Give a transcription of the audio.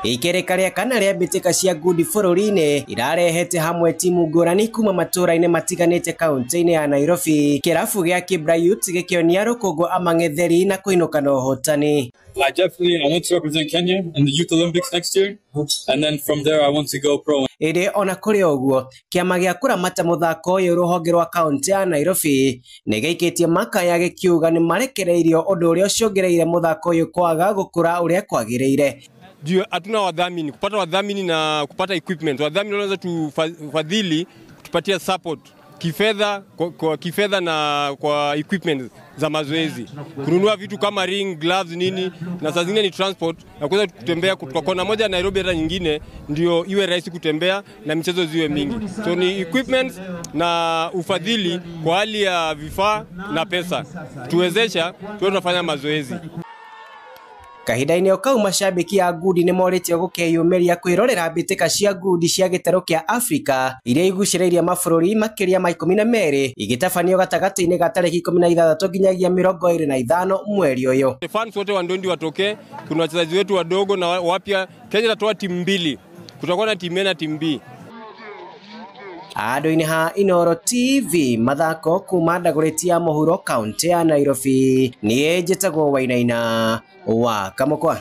Ikereka rĩa kana rĩa mbĩtĩka cia ngundi bũrũri-inĩ irarehete hamwe timu ngũrani kuma matũra-inĩ matiganĩte kaunti-inĩ ya Nairobi. Kĩrabu gĩa Kibra Youth gĩkĩonia rũkũngũ amang'etheri na kũinũka na ũhotani. I want to represent Kenya in the Youth Olympics next year, and then from there I want to go pro. Ĩndĩ ona kũrĩ ũguo, kĩama gĩa kũramata mũthako ũyũ rũhonge rwa kaunti ya Nairobi nĩ gĩikĩtie makaya gĩkiuga nĩ marekereirio, ũndũ ũrĩa ũcũngĩrĩire mũthako ũyũ kwaga gũkũra ũrĩa kwagĩrĩire. Juu hatuna wadhamini, kupata wadhamini na kupata equipment. Wadhamini wanaweza tufadhili, kutupatia support kifedha, kwa kifedha na kwa equipment za mazoezi, kununua vitu kama ring, gloves, nini, na saa zingine ni transport na kuweza kutembea kutoka kona moja Nairobi hata nyingine, ndio iwe rahisi kutembea na michezo ziwe mingi. So ni equipment na ufadhili kwa hali ya vifaa na pesa tuwezesha tuwe tunafanya mazoezi. Kahinda-inĩ o kau, macambĩki a ngundi nĩ morĩtio gũkeyũmĩria kwĩrorera mbĩtĩka cia ngundi cia gĩtarũ kĩa Afrika iria igucĩrĩirie mabũrũri makĩria ma 12 igĩtabanio gatagatĩ-inĩ ga tarĩki 16 nginyagia 25 mweri ũyũ. Fans wote wa ndondi watokee. Kuna wachezaji wetu wadogo na wapya. Kenya itatoa timu mbili, kutakuwa na timu A na timu B. Andũ-inĩ ha Inooro TV mathako kuma Ndagũrĩti ya mũhuro kaunti ya Nairobi, niĩ njĩtagwo Wainaina wa Kamũkwa.